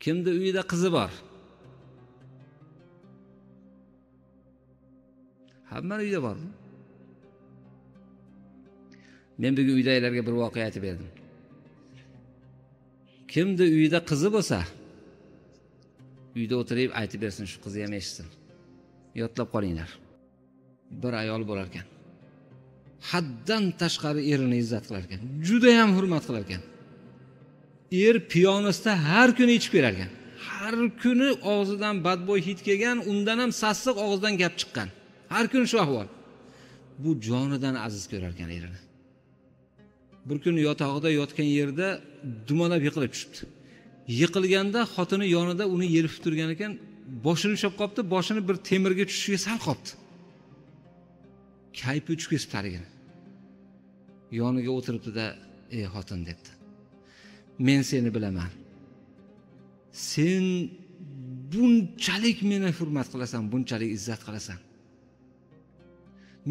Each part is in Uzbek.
Kimni uyida qizi bor? Hammani uyida bormi? Men bugun uydagilarga bir voqea aytib berdim. Kimni uyida qizi bo'lsa, uyda o'tirib aytib bersin, shu qizi ham eshitsin. Yodlab qolinglar. Bir ayol bo'lar ekan. Haddan tashqari erini izzat qilar ekan. Juda ham hurmat qilar ekan. Er piyonista har kuni ichib kelar ekan. Har kuni og'zidan badbo'y hid kelgan, undan ham sassiq og'zidan gap chiqqan. Har kuni shu ahvol. Bu jonidan aziz ko'rar ekan erini. Bir kuni yotog'ida yotgan yerda dumalab yiqilib tushibdi. Yiqilganda xotini yonida uni yelifib turgan ekan, boshini ushlab qopti, boshini bir temirga tushishiga sal qopti. Kayfi uchib ketib tarigini. Yoniga o'tiribdi-da, "Ey xotin" debdi. Men seni bilaman. Sen bunchalik meni hurmat qilasan, bunchalik izzat qilasan.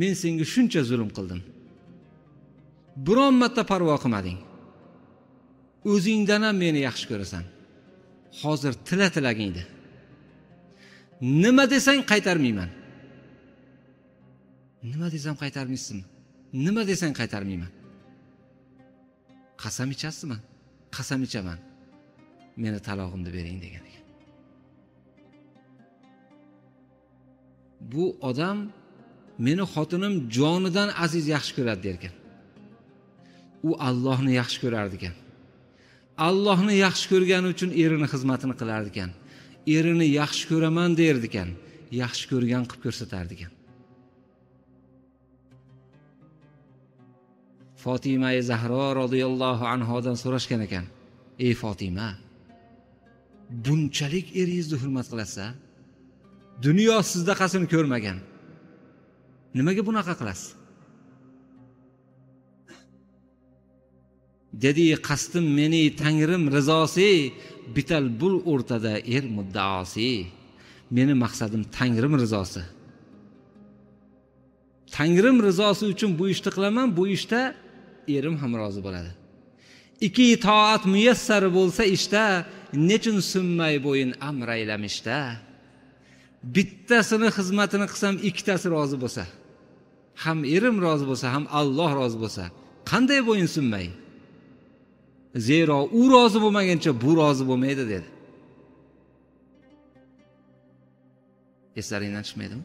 Men senga shuncha zulm qildim. Biron marta parvo qilmading. O'zingdan ham meni yaxshi ko'rasan. Hozir tila tilagingni. Nima desang qaytarmayman. Nima desam qaytarmaysizmi? Nima desang qaytarmayman. Qasam ichasizmi? Qasam ichaman. Meni talog'imni bering degan ekan. Bu odam meni xotinim jonidan aziz yaxshi ko'radi der ekan. U Allohni yaxshi ko'rardi ekan. Allohni yaxshi ko'rgani uchun erini xizmatini qilardi ekan. Erini yaxshi ko'raman derdi ekan. Yaxshi ko'rgan qilib ko'rsatardi ekan. Fatima Zahro radhiyallohu anhodan so'rashgan ekan. Ey Fatima, bunchalik eringizni hurmat qilasiz, dunyo sizdaqasini ko'rmagan. Nimaga bunaqa qilasiz? Dedi, qasdim meni Tangrim rizosi, bital bul o'rtada er muddaosi. Meni maqsadim Tangrim rizosi. Tangrim rizosi uchun bu ishni qilaman, bu ishda erim ham rozi bo'ladi. Ikki toat muyassar bo'lsa ishda, nechun sunmay bo'yin amr aylamishda. Bittasini xizmatini qilsam ikkitasi rozi bo'lsa, ham erim rozi bo'lsa, ham Alloh rozi bo'lsa, qanday bo'yin sunmay? Zero u rozi bo'lmaguncha bu rozi bo'lmaydi dedi. Eslaringdan chiqmaydimi?